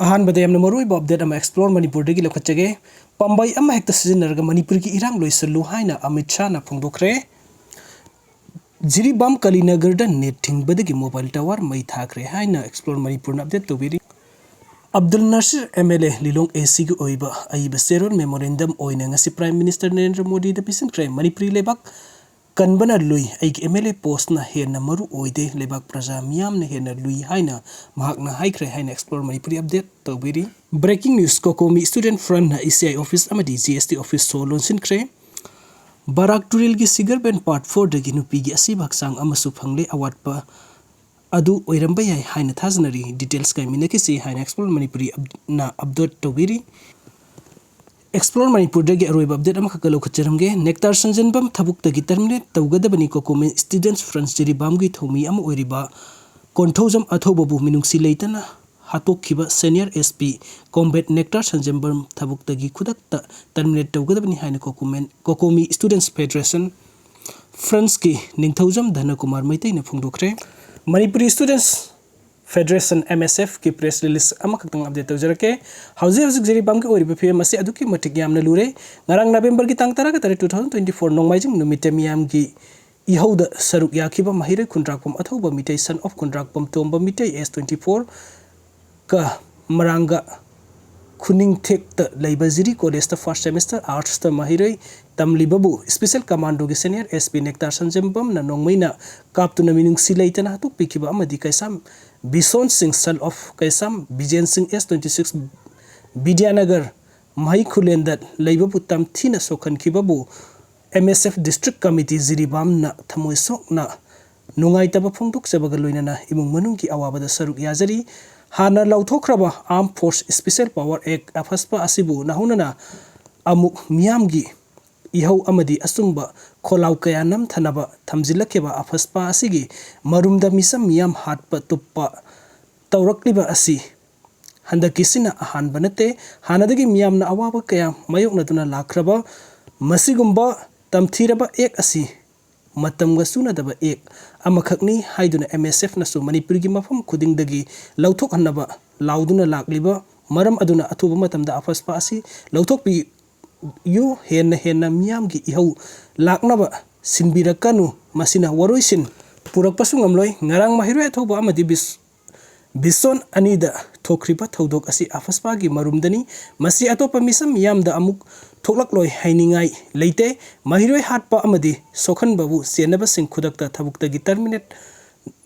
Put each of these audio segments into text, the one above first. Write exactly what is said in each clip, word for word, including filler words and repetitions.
ꯑꯍꯥꯟꯕꯗ ꯌꯥꯝꯅ ꯃꯔꯨꯑꯣꯏꯕ ꯑꯞꯗꯦꯠ ꯑꯃ ꯑꯦꯛꯁꯄ꯭ꯂꯣꯔ ꯃꯅꯤꯄꯨꯔꯗꯒꯤ ꯂꯧꯈꯠꯆꯒꯦ꯫ ꯄꯥꯝꯕꯩ ꯑꯃꯍꯦꯛꯇ ꯁꯤꯖꯤꯟꯅꯔꯒ ꯃꯅꯤꯄꯨꯔꯒꯤ ꯏꯔꯥꯡ ꯂꯣꯏꯁꯤꯜꯂꯨ ꯍꯥꯏꯅ ꯑꯃꯤꯠ ꯁꯥꯍꯅ ꯐꯣꯡꯗꯣꯛꯈ꯭ꯔꯦ꯫ ꯖꯤꯔꯤꯕꯥꯝ ꯀꯂꯤꯅꯒꯔꯗ ꯅꯦꯠ ꯊꯤꯡꯕꯗꯒꯤ ꯃꯣꯕꯥꯏꯜ ꯇꯋꯥꯔ ꯃꯩ ꯊꯥꯈ꯭ꯔꯦ ꯍꯥꯏꯅ ꯑꯦꯛꯁꯄ꯭ꯂꯣꯔ ꯃꯅꯤꯄꯨꯔꯅ ꯑꯞꯗꯦꯠ ꯇꯧꯕꯤꯔꯤ꯫ Abdul Nasir M L A Lilong A ꯁꯤꯒꯤ ꯑꯣꯏꯕ ꯑꯏꯕ ꯆꯦꯔꯣꯜ ꯃꯦꯃꯣꯔꯦꯟꯗꯝ ꯑꯣꯏꯅ ꯉꯁꯤ ꯄ꯭ꯔꯥꯏꯝ ꯃꯤꯅꯤꯁꯇꯔ ꯅꯔꯦꯟꯗ꯭ꯔ ꯃꯣꯗꯤꯗ ꯄꯤꯁꯤꯟꯈ꯭ꯔꯦ꯫ ꯃꯅꯤꯄꯨꯔꯤ ꯂꯩꯕꯥꯛ ꯀꯟꯕꯅ ꯂꯨꯏ, ꯑꯩꯒꯤ ꯑꯦꯝ ꯑꯦꯜ ꯑꯦ ꯄꯣꯁꯅ ꯍꯦꯟꯅ ꯃꯔꯨ ꯑꯣꯏꯗꯦ, ꯂꯩꯕꯥꯛ ꯄ꯭ꯔꯖꯥ ꯃꯤꯌꯥꯝꯅ ꯍꯦꯟꯅ ꯂꯨꯏ ꯍꯥꯏꯅ ꯃꯍꯥꯛꯅ ꯍꯥꯏꯈ꯭ꯔꯦ ꯍꯥꯏꯅ ꯑꯦꯛꯁꯄ꯭ꯂꯣꯔ ꯃꯅꯤꯄꯨꯔꯤ ꯑꯞꯗꯦꯠ ꯇꯧꯕꯤꯔꯤ꯫ ꯕ꯭ꯔꯦꯀꯤꯡ ꯅ꯭ꯌꯨꯁ, ꯀꯣꯀꯣꯃꯤ ꯁ꯭ꯇꯨꯗꯦꯟꯠ ꯐ꯭ꯔꯟꯠꯅ ꯏ ꯁꯤ ꯑꯥꯏ ꯑꯣꯐꯤꯁ ꯑꯃꯗꯤ ꯖꯤ ꯑꯦꯁ ꯇꯤ ꯑꯣꯐꯤꯁ ꯁꯣ ꯂꯣꯟꯁꯤꯟꯈ꯭ꯔꯦ꯫ ꯕꯔꯥꯛ ꯇꯨꯔꯦꯜꯒꯤ ꯁꯤꯒꯔ ꯕꯦꯟ ꯄꯥꯔꯠ ꯐꯣꯔꯗꯒꯤ ꯅꯨꯄꯤꯒꯤ ꯑꯁꯤꯕ ꯍꯛꯆꯥꯡ ꯑꯃꯁꯨ ꯐꯪꯂꯦ꯫ ꯑꯋꯥꯠꯄ ꯑꯗꯨ ꯑꯣꯏꯔꯝꯕ ꯌꯥꯏ ꯍꯥꯏꯅ ꯊꯥꯖꯅꯔꯤ꯫ ꯗꯤꯇꯦꯜꯁ ꯀꯥꯏꯃꯤꯟꯅꯈꯤꯁꯤ ꯍꯥꯏꯅ ꯑꯦꯛꯁꯄ꯭ꯂꯣꯔ ꯃꯅꯤꯄꯨꯔꯤ ꯑꯞ-, ꯅ ꯑꯞꯗꯦꯠ ꯇꯧꯕꯤꯔꯤ꯫ ꯑꯦꯛꯁꯄ꯭ꯂꯣꯔ ꯃꯅꯤꯄꯨꯔꯗꯒꯤ ꯑꯔꯣꯏꯕ ꯑꯞꯗꯦꯠ ꯑꯃꯈꯛꯀ ꯂꯧꯈꯠꯆꯔꯝꯒꯦ꯫ ꯅꯦꯛꯇꯥꯔ ꯁꯟꯖꯦꯟꯕꯝ ꯊꯕꯛꯇꯒꯤ ꯇꯔꯃꯤꯅꯦꯠ ꯇꯧꯒꯗꯕꯅꯤ꯫ ꯀꯣꯀꯣꯃꯤ ꯁ꯭ꯇꯨꯗꯦꯟꯠ ꯐ꯭ꯔꯟꯠ ꯖꯤꯔꯤꯕꯥꯝꯒꯤ ꯊꯧꯃꯤ ꯑꯃ ꯑꯣꯏꯔꯤꯕ ꯀꯣꯟꯊꯧꯖꯝ ꯑꯊꯧꯕꯕꯨ ꯃꯤꯅꯨꯡꯁꯤ ꯂꯩꯇꯅ ꯍꯥꯠꯇꯣꯛꯈꯤꯕ ꯁꯦꯅꯤꯌꯔ ꯑꯦꯁ ꯄꯤ ꯀꯣꯝꯕꯦꯠ ꯅꯦꯛꯇꯥꯔ ꯁꯟꯖꯦꯟꯕꯝ ꯊꯕꯛꯇꯒꯤ ꯈꯨꯗꯛꯇ ꯇꯔꯃꯤꯅꯦꯠ ꯇꯧꯒꯗꯕꯅꯤ ꯍꯥꯏꯅ ꯀꯣꯀꯣꯃꯦꯟ-, ꯀꯣꯀꯣꯃꯤ ꯁ꯭ꯇꯨꯗꯦꯟꯠꯁ ꯐꯦꯗꯔꯦꯁꯟ ꯐ꯭ꯔꯟꯠꯁꯀꯤ ꯅꯤꯡꯊꯧꯖꯝ ꯙꯅꯀꯨꯃꯥꯔ ꯃꯩꯇꯩꯅ ꯐꯣꯡꯗꯣꯛꯈ꯭ꯔꯦ꯫ ꯃꯅꯤꯄꯨꯔꯤ ꯁ꯭ꯇꯨꯗꯦꯟꯠꯁ ꯐꯦꯗꯔꯦꯁꯟ, ꯑꯦꯝ ꯑꯦꯁ ꯑꯦꯐꯀꯤ ꯄ꯭ꯔꯦꯁ ꯔꯤꯂꯤꯖ ꯑꯃꯈꯛꯇꯪ ꯑꯞꯗꯦꯠ ꯇꯧꯖꯔꯛꯀꯦ꯫ ꯍꯧꯖꯤꯛ ꯍꯧꯖꯤꯛ ꯖꯤꯔꯤꯕꯥꯝꯒꯤ ꯑꯣꯏꯔꯤꯕ ꯐꯤꯕꯝ ꯑꯁꯤ ꯑꯗꯨꯛꯀꯤ ꯃꯇꯤꯛ ꯌꯥꯝꯅ ꯂꯨꯔꯦ꯫ ꯉꯔꯥꯡ ꯅꯕꯦꯝꯕꯔꯒꯤ ꯇꯥꯡ ꯇꯔꯥꯒ ꯇꯔꯦꯠ, two thousand twenty four, ꯅꯣꯡꯃꯥꯏꯖꯤꯡ ꯅꯨꯃꯤꯠꯇ ꯃꯤꯌꯥꯝꯒꯤ ꯏꯍꯧꯗ ꯁꯔꯨꯛ ꯌꯥꯈꯤꯕ ꯃꯍꯩꯔꯣꯏ ꯈꯨꯟꯗ꯭ꯔꯥꯛꯄꯝ ꯑꯊꯧꯕ Meitei, son of Khundrakpam Tomba Meitei, S twenty four, ꯀ ꯃꯔꯥꯡꯒ ꯈꯨꯅꯤꯡꯊꯦꯛꯇ ꯂꯩꯕ ꯖꯤꯔꯤ ꯀꯣꯂꯦꯖꯇ ꯐꯥꯔꯁ ꯁꯦꯃꯤꯁꯇꯔ ꯑꯥꯔꯠꯁꯇ ꯃꯍꯩꯔꯣꯏ ꯇꯝꯂꯤꯕꯕꯨ ꯁ꯭ꯄꯦꯁꯦꯜ ꯀꯃꯥꯟꯗꯣꯒꯤ ꯁꯦꯅꯤꯌꯔ ꯑꯦꯁ ꯄꯤ ꯅꯦꯛꯇꯥꯔ ꯁꯟꯖꯦꯝꯕꯝꯅ ꯅꯣꯡꯃꯩꯅ ꯀꯥꯞꯇꯨꯅ ꯃꯤꯅꯨꯡꯁꯤ ꯂꯩꯇꯅ ꯍꯥꯠꯇꯣꯛꯄꯤꯈꯤꯕ ꯑꯃꯗꯤ ꯀꯩꯁꯥꯝ ꯕꯤꯁꯣꯟ ꯁꯤꯡ, son of ꯀꯩꯁꯥꯝ ꯕꯤꯖꯦꯟ ꯁꯤꯡ, ꯑꯦꯁ ꯇ꯭ꯋꯦꯟꯇꯤ ꯁꯤꯛꯁ, ꯕꯤꯗ꯭ꯌꯥꯅꯒꯔ ꯃꯍꯩ ꯈꯨꯂꯦꯟꯗ ꯂꯩꯕꯕꯨ ꯇꯝꯊꯤꯅ ꯁꯣꯛꯍꯟꯈꯤꯕꯕꯨ ꯑꯦꯝ ꯑꯦꯁ ꯑꯦꯐ ꯗꯤꯁꯇ꯭ꯔꯤꯛ ꯀꯃꯤꯇꯤ ꯖꯤꯔꯤꯕꯥꯝꯅ ꯊꯃꯣꯏ ꯁꯣꯛꯅ ꯅꯨꯡꯉꯥꯏꯇꯕ ꯐꯣꯡꯗꯣꯛꯆꯕꯒ ꯂꯣꯏꯅꯅ ꯏꯃꯨꯡ ꯃꯅꯨꯡꯒꯤ ꯑꯋꯥꯕꯗ ꯁꯔꯨꯛ ꯌꯥꯖꯔꯤ꯫ ꯍꯥꯟꯅ ꯂꯥꯎꯊꯣꯛꯈ꯭ꯔꯕ ꯑꯥꯔꯝ ꯐꯣꯔꯁ ꯁ꯭ꯄꯦꯁꯦꯜ ꯄꯥꯋꯔ ꯑꯦꯛ, ꯑꯐꯁꯄꯥ, ꯑꯁꯤꯕꯨ ꯅꯧꯍꯧꯅꯅ ꯑꯃꯨꯛ ꯃꯤꯌꯥꯝꯒꯤ ꯏꯍꯧ ꯑꯃꯗꯤ ꯑꯆꯨꯝꯕ ꯈꯣꯜꯂꯥꯎ ꯀꯌꯥ ꯅꯝꯊꯅꯕ ꯊꯝꯖꯤꯜꯂꯛꯈꯤꯕ ꯑꯐꯁꯄꯥ ꯑꯁꯤꯒꯤ ꯃꯔꯨꯝꯗ ꯃꯤꯆꯝ ꯃꯤꯌꯥꯝ ꯍꯥꯠꯄ ꯇꯨꯞꯄ ꯇꯧꯔꯛꯂꯤꯕ ꯑꯁꯤ ꯍꯟꯗꯛꯀꯤꯁꯤꯅ ꯑꯍꯥꯟꯕ ꯅꯠꯇꯦ꯫ ꯍꯥꯟꯅꯗꯒꯤ ꯃꯤꯌꯥꯝꯅ ꯑꯋꯥꯕ ꯀꯌꯥ ꯃꯥꯌꯣꯛꯅꯗꯨꯅ ꯂꯥꯛꯈ꯭ꯔꯕ, ꯃꯁꯤꯒꯨꯝꯕ ꯇꯝꯊꯤꯔꯕ ꯑꯦꯛ ꯑꯁꯤ ꯃꯇꯝꯒ ꯆꯨꯅꯗꯕ ꯑꯦꯛ ꯑꯃꯈꯛꯅꯤ ꯍꯥꯏꯗꯨꯅ ꯑꯦꯝ ꯑꯦꯁ ꯑꯦꯐꯅꯁꯨ ꯃꯅꯤꯄꯨꯔꯒꯤ ꯃꯐꯝ ꯈꯨꯗꯤꯡꯗꯒꯤ ꯂꯧꯊꯣꯛꯍꯟꯅꯕ ꯂꯥꯎꯗꯨꯅ ꯂꯥꯛꯂꯤꯕ ꯃꯔꯝ ꯑꯗꯨꯅ ꯑꯊꯨꯕ ꯃꯇꯝꯗ ꯑꯐꯁꯄꯥ ꯑꯁꯤ ꯂꯧꯊꯣꯛꯄꯤꯌꯨ, ꯍꯦꯟꯅ ꯍꯦꯟꯅ ꯃꯤꯌꯥꯝꯒꯤ ꯏꯍꯧ ꯂꯥꯛꯅꯕ ꯁꯤꯟꯕꯤꯔꯛꯀꯅꯨ꯫ ꯃꯁꯤꯅ ꯋꯥꯔꯣꯏꯁꯤꯟ ꯄꯨꯔꯛꯄꯁꯨ ꯉꯝꯂꯣꯏ꯫ ꯉꯔꯥꯡ ꯃꯍꯩꯔꯣꯏ ꯑꯊꯧꯕ ꯑꯃꯗꯤ ꯕꯤꯁ-, ꯕꯤꯁꯣꯟ ꯑꯅꯤꯗ ꯊꯣꯛꯈ꯭ꯔꯤꯕ ꯊꯧꯗꯣꯛ ꯑꯁꯤ ꯑꯐꯁꯄꯥꯒꯤ ꯃꯔꯨꯝꯗꯅꯤ꯫ ꯃꯁꯤ ꯑꯇꯣꯞꯄ ꯃꯤꯁꯝ ꯃꯤꯌꯥꯝꯗ ꯑꯃꯨꯛ ꯊꯣꯛꯂꯛꯂꯣꯏ ꯍꯥꯏꯅꯤꯡꯉꯥꯏ ꯂꯩꯇꯦ꯫ ꯃꯍꯩꯔꯣꯏ ꯍꯥꯠꯄ ꯑꯃꯗꯤ ꯁꯣꯛꯍꯟꯕꯕꯨ ꯆꯦꯟꯅꯕꯁꯤꯡ ꯈꯨꯗꯛꯇ ꯊꯕꯛꯇꯒꯤ terminate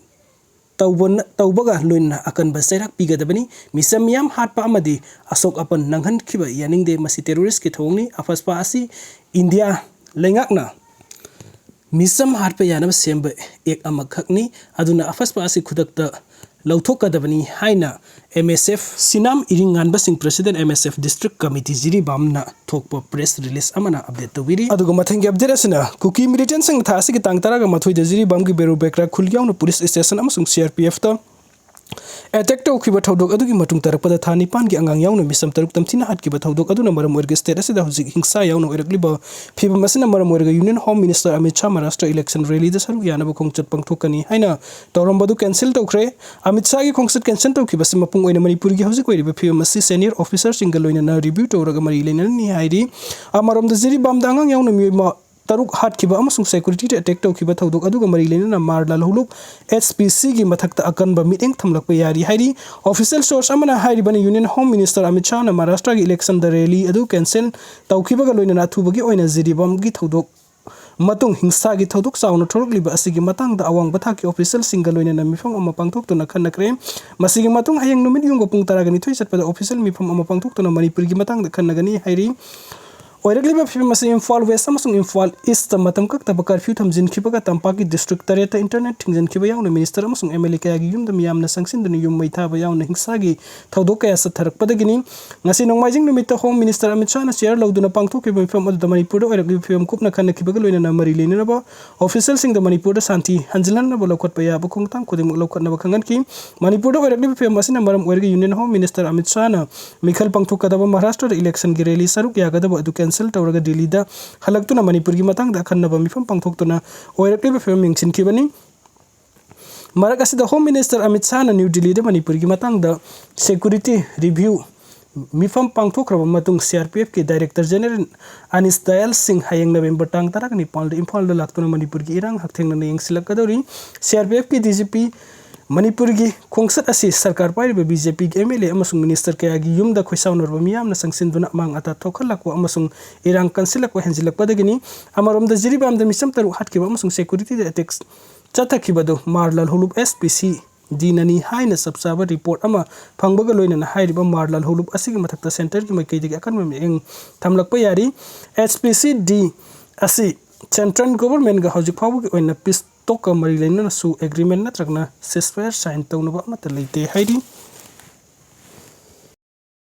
ꯇꯧꯕ-, ꯇꯧꯕꯒ ꯂꯣꯏꯅꯅ ꯑꯀꯟꯕ ꯆꯩꯔꯥꯛ ꯄꯤꯒꯗꯕꯅꯤ꯫ ꯃꯤꯁꯝ ꯃꯤꯌꯥꯝ ꯍꯥꯠꯄ ꯑꯃꯗꯤ ꯑꯁꯣꯛ ꯑꯄꯟ ꯅꯪꯍꯟꯈꯤꯕ ꯌꯥꯅꯤꯡꯗꯦ꯫ ꯃꯁꯤ terrorist ꯀꯤ ꯊꯧꯑꯣꯡꯅꯤ꯫ ꯑꯐꯁꯄꯥ ꯑꯁꯤ ꯏꯟꯗꯤꯌꯥ ꯂꯩꯉꯥꯛꯅ ꯃꯤꯁꯝ ꯍꯥꯠꯄ ꯌꯥꯅꯕ ꯁꯦꯝꯕ act ꯑꯃꯈꯛꯅꯤ꯫ ꯑꯗꯨꯅ ꯑꯐꯁꯄꯥ ꯑꯁꯤ ꯈꯨꯗꯛꯇ ꯂꯧꯊꯣꯛꯀꯗꯕꯅꯤ ꯍꯥꯏꯅ M S F ꯁꯤꯅꯥꯝ ꯏꯔꯤꯡ ꯉꯥꯟꯕꯁꯤꯡ, President, M S F District Committee, ꯖꯤꯔꯤꯕꯥꯝꯅ ꯊꯣꯛꯄ press release ꯑꯃꯅ update ꯇꯧꯕꯤꯔꯤ꯫ ꯑꯗꯨꯒ ꯃꯊꯪꯒꯤ update ꯑꯁꯤꯅ ꯀꯨꯀꯤ militant ꯁꯤꯡꯅ ꯊꯥ ꯑꯁꯤꯒꯤ ꯇꯥꯡ ꯇꯔꯥꯒ ꯃꯥꯊꯣꯏꯗ ꯖꯤꯔꯤꯕꯥꯝꯒꯤ ꯕꯦꯔꯨ ꯕꯦꯀ꯭ꯔꯥ ꯈꯨꯜ ꯌꯥꯎꯅ police station ꯑꯃꯁꯨꯡ C R P F ꯇ attack ꯇꯧꯈꯤꯕ ꯊꯧꯗꯣꯛ ꯑꯗꯨꯒꯤ ꯃꯇꯨꯡ ꯇꯥꯔꯛꯄꯗ ꯊꯥ ꯅꯤꯄꯥꯟꯒꯤ ꯑꯉꯥꯡ ꯌꯥꯎꯅ ꯃꯤꯁꯝ ꯇꯔꯨꯛ ꯇꯝꯊꯤꯅ ꯍꯥꯠꯈꯤꯕ ꯊꯧꯗꯣꯛ ꯑꯗꯨꯅ ꯃꯔꯝ ꯑꯣꯏꯔꯒ state ꯑꯁꯤꯗ ꯍꯧꯖꯤꯛ ꯍꯤꯡꯁꯥ ꯌꯥꯎꯅ ꯑꯣꯏꯔꯛꯂꯤꯕ ꯐꯤꯕꯝ ꯑꯁꯤꯅ ꯃꯔꯝ ꯑꯣꯏꯔꯒ Union Home Minister Amit Shah Maharashtra election rally ꯗ ꯁꯔꯨꯛ ꯌꯥꯅꯕ ꯈꯣꯡꯆꯠ ꯄꯥꯡꯊꯣꯛꯀꯅꯤ ꯍꯥꯏꯅ ꯇꯧꯔꯝꯕꯗꯨ cancel ꯇꯧꯈ꯭ꯔꯦ꯫ ꯑꯃꯤꯠ ꯁꯥꯍꯒꯤ ꯈꯣꯡꯆꯠ cancel ꯇꯧꯈꯤꯕ ꯑꯁꯤ ꯃꯄꯨꯡ ꯑꯣꯏꯅ ꯃꯅꯤꯄꯨꯔꯒꯤ ꯍꯧꯖꯤꯛ ꯑꯣꯏꯔꯤꯕ ꯐꯤꯕꯝ ꯑꯁꯤ senior officer ꯁꯤꯡꯒ ꯂꯣꯏꯅꯅ review ꯇꯧꯔꯒ ꯃꯔꯤ ꯂꯩꯅꯔꯅꯤ ꯍꯥꯏꯔꯤ꯫ ꯑꯃꯔꯣꯝꯗ ꯖꯤꯔꯤꯕꯥꯝꯗ ꯑꯉꯥꯡ ꯌꯥꯎꯅ ꯃꯤꯑꯣꯏ ꯃ-, ꯇꯔꯨꯛ ꯍꯥꯠꯈꯤꯕ ꯑꯃꯁꯨꯡ security ꯗ attack ꯇꯧꯈꯤꯕ ꯊꯧꯗꯣꯛ ꯑꯗꯨꯒ ꯃꯔꯤ ꯂꯩꯅꯅ ꯃꯥꯔ ꯂꯥꯜꯍꯧꯂꯨꯞ H P C ꯒꯤ ꯃꯊꯛꯇ ꯑꯀꯟꯕ ꯃꯤꯠꯌꯦꯡ ꯊꯝꯂꯛꯄ ꯌꯥꯔꯤ ꯍꯥꯏꯔꯤ꯫ Official source ꯑꯃꯅ ꯍꯥꯏꯔꯤꯕꯅꯤ, Union Home Minister ꯑꯃꯤꯠ ꯁꯥꯍꯅ ꯃꯍꯥꯔꯥꯁꯇ꯭ꯔꯒꯤ election ꯗ rally ꯑꯗꯨ cancel ꯇꯧꯈꯤꯕꯒ ꯂꯣꯏꯅꯅ ꯑꯊꯨꯕꯒꯤ ꯑꯣꯏꯅ ꯖꯤꯔꯤꯕꯥꯝꯒꯤ ꯊꯧꯗꯣꯛ ꯃꯇꯨꯡ ꯍꯤꯡꯁꯥꯒꯤ ꯊꯧꯗꯣꯛ ꯆꯥꯎꯅ ꯊꯣꯛꯂꯛꯂꯤꯕ ꯑꯁꯤꯒꯤ ꯃꯇꯥꯡꯗ ꯑꯋꯥꯡꯕ ꯊꯥꯛꯀꯤ official ꯁꯤꯡꯒ ꯂꯣꯏꯅꯅ ꯃꯤꯐꯝ ꯑꯃ ꯄꯥꯡꯊꯣꯛꯇꯨꯅ ꯈꯟꯅꯈ꯭ꯔꯦ꯫ ꯃꯁꯤꯒꯤ ꯃꯇꯨꯡ ꯍꯌꯦꯡ ꯅꯨꯃꯤꯠ ꯌꯨꯡꯕ ꯄꯨꯡ ꯇꯔꯥꯒ ꯅꯤꯊꯣꯏ ꯆꯠꯄꯗ official ꯃꯤꯐꯝ ꯑꯃ ꯄꯥꯡꯊꯣꯛꯇꯨꯅ ꯃꯅꯤꯄꯨꯔꯒꯤ ꯃꯇꯥꯡꯗ ꯈꯟꯅꯒꯅꯤ ꯍꯥꯏꯔꯤ꯫ ꯑꯣꯏꯔꯛꯂꯤꯕ ꯐꯤꯕꯝ ꯑꯁꯤ ꯏꯝꯐꯥꯜ West ꯑꯃꯁꯨꯡ ꯏꯝꯐꯥꯜ East ꯇ ꯃꯇꯝ ꯀꯛꯇꯕ curfew ꯊꯝꯖꯤꯟꯈꯤꯕꯒ ꯇꯝꯄꯥꯛꯀꯤ district ꯇꯔꯦꯠꯇ internet ꯊꯤꯡꯖꯤꯟꯈꯤꯕ ꯌꯥꯎꯅ minister ꯑꯃꯁꯨꯡ M L A ꯀꯌꯥꯒꯤ ꯌꯨꯝꯗ ꯃꯤꯌꯥꯝꯅ ꯆꯪꯁꯤꯟꯗꯨꯅ ꯌꯨꯝ ꯃꯩ ꯊꯥꯕ ꯌꯥꯎꯅ ꯍꯤꯡꯁꯥꯒꯤ ꯊꯧꯗꯣꯛ ꯀꯌꯥ ꯆꯠꯊꯔꯛꯄꯗꯒꯤꯅꯤ꯫ ꯉꯁꯤ ꯅꯣꯡꯃꯥꯏꯖꯤꯡ ꯅꯨꯃꯤꯠꯇ Home Minister ꯑꯃꯤꯠ ꯁꯥꯍꯅ chair ꯂꯧꯗꯨꯅ ꯄꯥꯡꯊꯣꯛꯈꯤꯕ ꯃꯤꯐꯝ ꯑꯗꯨꯗ ꯃꯅꯤꯄꯨꯔꯗ ꯑꯣꯏꯔꯛꯂꯤꯕ ꯐꯤꯕꯝ ꯀꯨꯞꯅ ꯈꯟꯅꯈꯤꯕꯒ ꯂꯣꯏꯅꯅ ꯃꯔꯤ ꯂꯩꯅꯔꯕ official ꯁꯤꯡꯗ ꯃꯅꯤꯄꯨꯔꯗ ꯁꯥꯟꯇꯤ ꯍꯟꯖꯤꯜꯍꯟꯅꯕ ꯂꯧꯈꯠꯄ ꯌꯥꯕ ꯈꯣꯡꯊꯥꯡ ꯈꯨꯗꯤꯡꯃꯛ ꯂꯧꯈꯠꯅꯕ ꯈꯪꯍꯟꯈꯤ꯫ ꯃꯅꯤꯄꯨꯔꯗ ꯑꯣꯏꯔꯛꯂꯤꯕ ꯐꯤꯕꯝ ꯑꯁꯤꯅ ꯃꯔꯝ ꯑꯣꯏꯔꯒ Union Home Minister ꯑꯃꯤꯠ ꯁꯥꯍꯅ ꯃꯤꯈꯜ ꯄꯥꯡꯊꯣꯛꯀꯗꯕ ꯃꯍꯥꯔꯥꯁꯇ꯭ꯔꯗ election ꯒꯤ rally ꯁꯔꯨꯛ ꯌꯥꯒꯗꯕ ꯑꯗꯨ cancel ꯇꯧꯔꯒ ꯗꯤꯜꯂꯤꯗ ꯍꯜꯂꯛꯇꯨꯅ ꯃꯅꯤꯄꯨꯔꯒꯤ ꯃꯇꯥꯡꯗ ꯑꯈꯟꯅꯕ ꯃꯤꯐꯝ ꯄꯥꯡꯊꯣꯛꯇꯨꯅ ꯑꯣꯏꯔꯛꯂꯤꯕ ꯐꯤꯕꯝ ꯌꯦꯡꯁꯤꯟꯈꯤꯕꯅꯤ꯫ ꯃꯔꯛ ꯑꯁꯤꯗ Home Minister ꯑꯃꯤꯠ ꯁꯥꯍꯅ ꯅ꯭ꯌꯨ ꯗꯤꯜꯂꯤꯗ ꯃꯅꯤꯄꯨꯔꯒꯤ ꯃꯇꯥꯡꯗ security review ꯃꯤꯐꯝ ꯄꯥꯡꯊꯣꯛꯈ꯭ꯔꯕ ꯃꯇꯨꯡ CRPFꯀꯤ Director General ꯑꯅꯤꯁ ꯗꯌꯥꯜ ꯁꯤꯡ ꯍꯌꯦꯡ ꯅꯕꯦꯝꯕꯔ ꯇꯥꯡ ꯇꯔꯥꯅꯤꯄꯥꯜꯗ ꯏꯝꯐꯥꯜꯗ ꯂꯥꯛꯇꯨꯅ ꯃꯅꯤꯄꯨꯔꯒꯤ ꯏꯔꯥꯡ ꯍꯛꯊꯦꯡꯅꯅ ꯌꯦꯡꯁꯤꯜꯂꯛꯀꯗꯧꯔꯤ꯫ CRPFꯀꯤ DGP ꯃꯅꯤꯄꯨꯔꯒꯤ ꯈꯣꯡꯆꯠ ꯑꯁꯤ ꯁꯔꯀꯥꯔ ꯄꯥꯏꯔꯤꯕ BJPꯒꯤ MLA ꯑꯃꯁꯨꯡ minister ꯀꯌꯥꯒꯤ ꯌꯨꯝꯗ ꯈꯣꯏꯁꯥꯎꯅꯔꯕ ꯃꯤꯌꯥꯝꯅ ꯆꯪꯁꯤꯟꯗꯨꯅ ꯑꯃꯥꯡ ꯑꯇꯥ ꯊꯣꯛꯍꯜꯂꯛꯄ ꯑꯃꯁꯨꯡ ꯏꯔꯥꯡ ꯀꯟꯁꯤꯜꯂꯛꯄ ꯍꯦꯟꯖꯤꯜꯂꯛꯄꯗꯒꯤꯅꯤ꯫ ꯑꯃꯔꯣꯝꯗ ꯖꯤꯔꯤꯕꯥꯝꯗ ꯃꯤꯆꯝ ꯇꯔꯨꯛ ꯍꯥꯠꯈꯤꯕ ꯑꯃꯁꯨꯡ securityꯗ attack ꯆꯠꯊꯈꯤꯕꯗꯨ ꯃꯥꯔ ꯂꯥꯜꯍꯧꯂꯨꯞ SPCDꯅꯅꯤ ꯍꯥꯏꯅ ꯆꯞ ꯆꯥꯕ report ꯑꯃ ꯐꯪꯕꯒ ꯂꯣꯏꯅꯅ ꯍꯥꯏꯔꯤꯕ ꯃꯥꯔ ꯂꯥꯜꯍꯧꯂꯨꯞ ꯑꯁꯤꯒꯤ ꯃꯊꯛꯇ centreꯒꯤ ꯃꯥꯏꯀꯩꯗꯒꯤ ꯑꯀꯟꯕ ꯃꯤꯠꯌꯦꯡ ꯊꯝꯂꯛꯄ ꯌꯥꯔꯤ꯫ SPCD ꯑꯁꯤ central governmentꯒ ꯍꯧꯖꯤꯛ ꯐꯥꯎꯕꯒꯤ ꯑꯣꯏꯅ peace talkꯀ ꯃꯔꯤ ꯂꯩꯅꯅꯁꯨ agreement ꯅꯠꯇ꯭ꯔꯒꯅ ceasefire sign ꯇꯧꯅꯕ ꯑꯃꯠꯇ ꯂꯩꯇꯦ ꯍꯥꯏꯔꯤ꯫